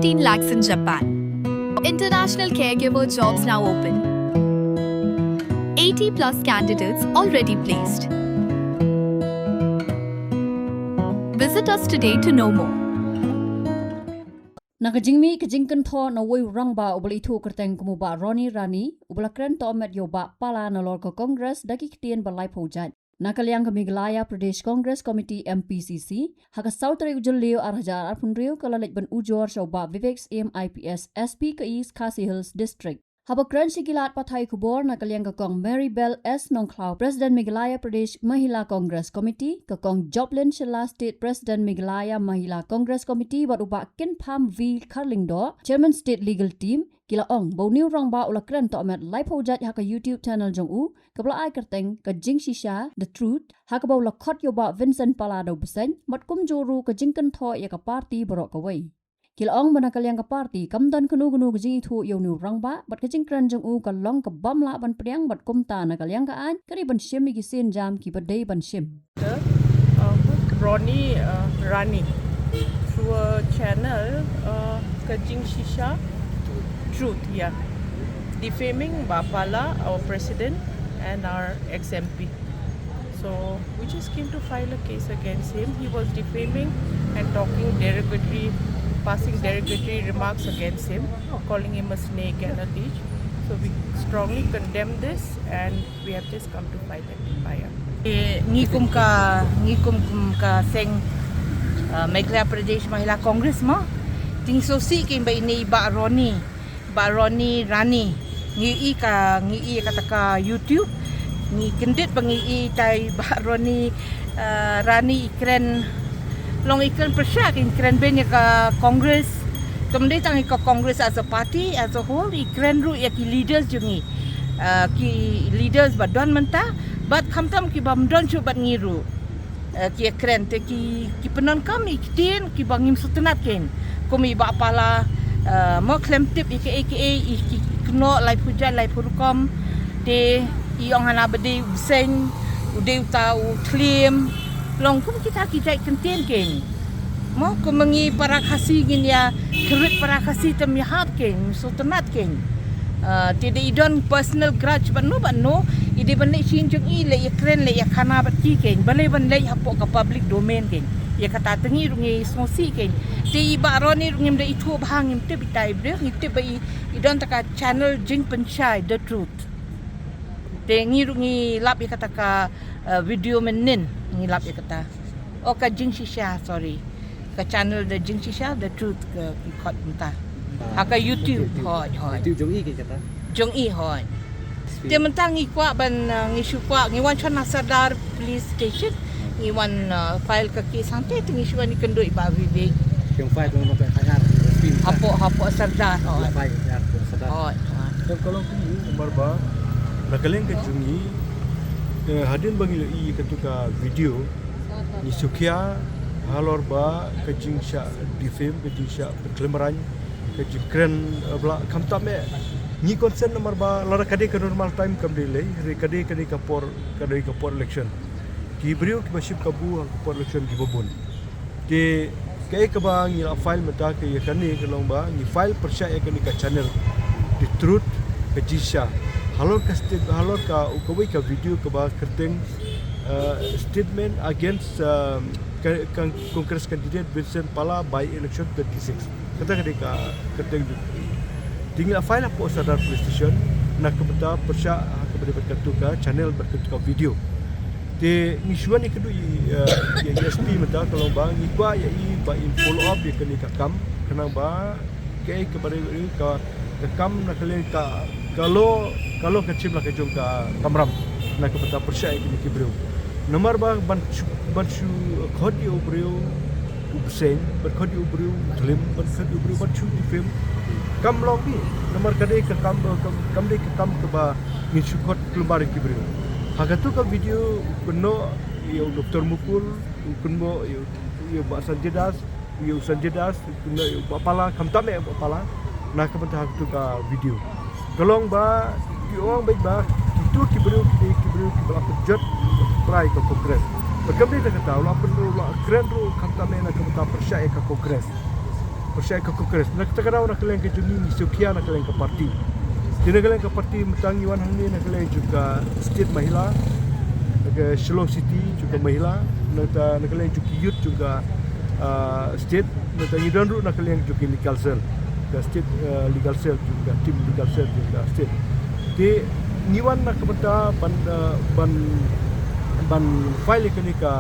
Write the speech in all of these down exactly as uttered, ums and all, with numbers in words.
fifteen lakhs in Japan. International caregiver jobs now open. eighty plus candidates already placed. Visit us today to know more. Na ka jingmih ka jingkynthoh na uwei u rangbah uba la ithuh kyrteng kum u Bah Ronnie Rani, uba la kren tohmet ïa u Bah Pala nalor ka Congress da ki ktien ba laiphew jait. Na ka liang ka Meghalaya Pradesh Congress Committee, M P C C, ha ka saw tarik u Jylliew ar hajar arphew hynriew ka la leit ban ujor sha u Bah Vivek Syiem, I P S, S P ka East Khasi Hills District. Haba kren sha ki lad pathai khubor na ka liang ka Kong Maribel S Nongkhlaw, President Meghalaya Pradesh Mahila Congress Committee, ka Kong Joplin Shylla, State President Meghalaya Mahila Congress Committee, bad u Bah Kynpham V Kharlyngdoh, Chairman State Legal Team, ki la ong ba une u rangbah u la kren tohmet laiphew jait ha ka YouTube channel jong u, kaba la ai kyrteng Ka Jingshisha, The Truth, ha kaba u la khot ïa u Bah Vincent Pala da u bseiñ, bad kumjuh ruh ka jingkynthoh ïa ka party baroh kawei. Ki la ong ba na ka liang ka party kam don kano kano ka jingithuh ïa une u rangbah, bad ka jingkren jong u ka long ka bym lah ban pdiang, bad kumta na ka liang ka aiñ ka dei ban shim ïa ki sienjam kiba dei ban shim. Uh, Ronnie uh, Rani through a channel, uh, Ka Jingshisha, Truth, yeah, defaming Bah Pala, our president, and our ex M P. So we just came to file a case against him. He was defaming and talking derogatory, passing derogatory remarks against him, calling him a snake and a leech. So we strongly condemn this and we have just come to file an F I R. Eh, ngi kum ka, ngi kum, kum ka seng, uh, Meghalaya Pradesh Mahila Congress mo. Te ngi sngewsih kein ba ine i Bah Ronnie, Bah Ronnie Rani. Ngi i ka, ngi i kata ka YouTube. Ngi kyndit ba ngi i tai Bah Ronnie, uh, Rani i kren, long i kren pyrshah, i kren beiñ ïa ka Congress. Kam dei tang ïa ka Congress as a party, as a whole, i kren ruh ïa ki leaders jong ngi. Uh, ki leaders ba don mynta, bad khamtam ki bym don shuh bad ngi ruh. Uh, ki ïa kren te ki, ki pyndonkam ïa ki ktien kiba ngim sngewtynnat kein. Kum i Bah Pala, uh, mo khlem tip ïa kaei kaei, i ki kynnoh laiphew jait laiphew rukom. Te i ong hana ba dei u bseiñ, u dei uta u thliem. Long kum kita ki jait kyntien kein. Mo, kum ma ngi para Khasi ngin ïa kyrwit para Khasi te ym ïahap kein, ym sngewtynnat kein. Ah, te dei i don personal grudge bad no bad no, i dei ban leit sha ïing jong i, leit ïa kren, leit ïa khana bad ki kein. Balei ban leit hapoh ka public domain kein. Ïa kata te ngi ruh ngi sngewsih kein. Te i Bah Ronnie ruh ngim da ithuh bha, ngim tip ita i briew, ngi tip ba i, i don ta ka channel Jingpynshai, The Truth. Te ngi ruh ngi lap ïa kata ka, eh, video mynnin, ngi lap ïa kata. Oh, Ka Jingshisha, sorry. Ka channel The Jingshisha, The Truth, ka ki khot mynta. Ha ka YouTube, hooid, hooid. YouTube jong i kein kata? Jong i, hooid. Te mynta ngi kwah ban, eh, ngi shu kwah, ngi wan sha na Sadar Police Station, ngi wan, eh, file ka case hangtei, te ngi shu wan ïakynduh i Bah Vivek. Ki wan file ka F I R, S P mynta. Hapoh, hapoh Sadar, hooid. File ka F I R hapoh Sadar. Hooid, hooid. Te ka long kumne, namar ba na ka liang ka jong ngi, eh, hadien ba ngi la ïohi ïa katu ka video, ngi sngewkhia halor ba ka jingshah defame, ka jingshah pynkhlem rang, ka jingkren, eh, ba la khamtam eh. Ngi concern namar ba lada ka dei ka normal time kam dei lei, hynrei ka dei, ka dei ka por, ka dei ka por election. Ki briew kiba shim kabu ha ka por election kiba bun. Te kaei kaba ngi la file mynta ka ïa kane ka long ba ngi file pyrshah ïa kane ka channel, The Truth, Ka Jingshisha. Halor ka state, halor ka, kawei ka video kaba kyrteng, eh, statement against, eh, ka, ka Congress candidate Vincent Pala by election twenty-six. Kata ka dei ka kyrteng jong i. Te ngi la file hapoh Sadar Police Station na ka bynta pyrshah ha kaba ïadei bad katu ka channel bad katu ka video. Te ngi shu wan ïakynduh ïa, eh, ïa, ïa S P mynta ka long ba ngi kwah ïa i ba in follow up ïa kane ka kam, khnang ba kaei kaba dei ka, ka kam na ka liang ka, ka law, ka law kan shim la ka jong ka kamram na ka bynta pyrshah ïa kine ki briew. Namar ba ban shu, ban shu khot ïa u briew u bseiñ, ban khot ïa u briew u thliem, ban khot ïa u briew ban shu defame, kam long bha. Namar ka dei ka kam, eh, kam, kam dei ka kam kaba ngin shu khot khlem ar ïa ki briew. Ha katu ka video u kynnoh ïa u Doctor Mukul, u kynnoh ïa u, ïa u Bah Sanjay Das, ïa u Sanjay Das, u kynnoh ïa u Bah Pala, khamtam eh u Bah Pala na ka bynta ha katu ka video. Ka long ba ki ong beit ba kitu ki briew, ki, ki briew kiba la pynjot trai ka Congress. Bad kam dei tang kata, u la pyn, u la kren ruh khamtam eh na ka bynta pyrshah ïa ka Congress. Pyrshah ka Congress. Na kata ka daw na ka liang ka jong ngi ngi sngewkhia na ka liang ka party. Te na ka liang ka party mynta ngi wan hangne na ka liang jong ka state Mahila, na ka Shillong City jong ka Mahila, na ka, na ka liang jong ki youth jong ka, ah, state, na ka ngi don ruh na ka liang jong ki legal cell, ka state, ah, legal cell jong ka, team legal cell jong ka state. Te ngi wan na ka bynta ban, ah, ban, ban file ïa kane ka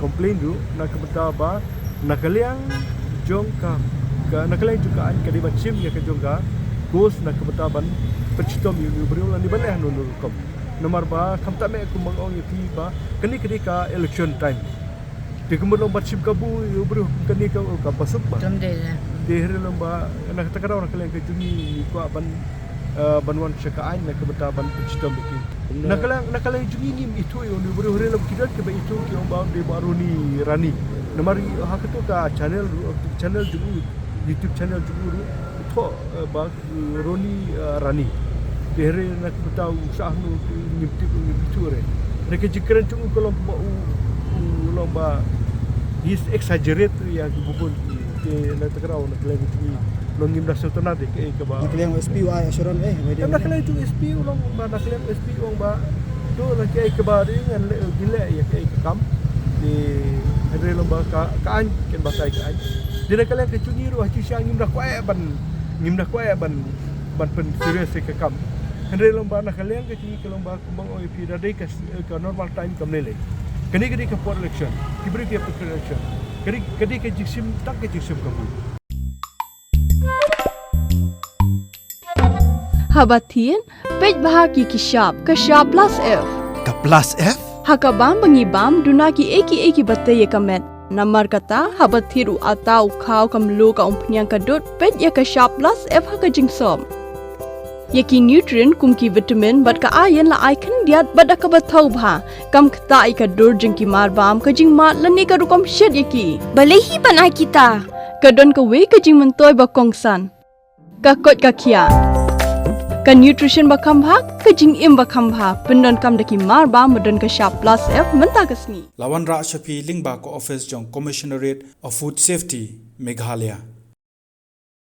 complaint ruh na ka bynta ba na ka liang jong ka, ka, na ka liang jong ka aiñ ka dei ban shim ïa ka jong ka course na ka bynta ban pynshitom ïa une u briew lane ban leh hano hano rukom. Namar ba khamtam eh kum ba nga ong ïa phi ba kane ka dei ka election time. Te kumba long ban shim kabu ïa u briew kum kane ka, ka ba suk ba. Kam dei. Te hynrei long ba na kata ka daw na ka liang ka jong ngi ngi kwah ban, eh, ban wan sha ka aiñ na ka bynta ban pynshitom ïa ki. Na ka liang, na ka liang jong ngi ngim ithuh ïa une u briew, hynrei long ki don kiba ithuh ki ong ba dei ba Roni Rani. Namar ha kato ka channel, channel jong u, YouTube channel jong u ruh, u thoh, eh, ba, eh, Roni, eh, Rani. Te hynrei na ka bynta u sah hangno ngim tip, ngim ithuh re. Hynrei ka jingkren jong u ka long ba u, u long ba he's exaggerate ïa ki bun bun. Te na kata ka daw na ka liang jong ngi long ngim da sngewtynnat ïa kaei kaba. Na ka liang S P u ai assurance eh, em, na ka liang jong S P u long ba, na ka liang S P u ong ba to la kaei kaba dei ngan leh, ngin leh ïa kaei ka kam. Te hynrei long ba ka, ka aiñ kin batai ka aiñ. Te na ka liang ka jong ngi ruh ha jingshisha ngim da kwah eh ban, ngim da kwah eh ban, ban pyn serious ïa ka kam. Hynrei long ba na ka liang ka jong ngi ka long ba kumba nga ong ïa phi da dei ka, ka normal time kam lei lei. Kane ka dei ka por election. Ki briew ki ïa pynkhreh election. Ka dei, ka dei ka jingshim, tang ka jingshim kabu. Haba thied, peit bha ki ki shap, ka shap plus F. Ka plus F? Ha ka bam ba ngi bam, duna kiei kiei kiba tei ïa ka met. Namar kata, haba thied u atta, u khaw, ka mluh, ka umphniang, ka dud, peit ïa ka shap plus F ha ka jingsop. Ïa ki nutrient kum ki vitamin bad ka iron la ai khyndiat bad da kaba thaw bha. Kam ktah ïa ka dur jong ki mar bam, ka jingmad lane ka rukom shet ïa ki. Balei hi ban ai kita? Ka don kawei ka jingmyntoi ba kongsan. Ka koit ka khiah. Ka nutrition ba kham bha, ka jingim ba kham bha. Pyndonkam da ki mar bam ba don ka shap plus F mynta ka sngi. La wanrah sha phi lyngba ka office jong Commissionerate of Food Safety, Meghalaya.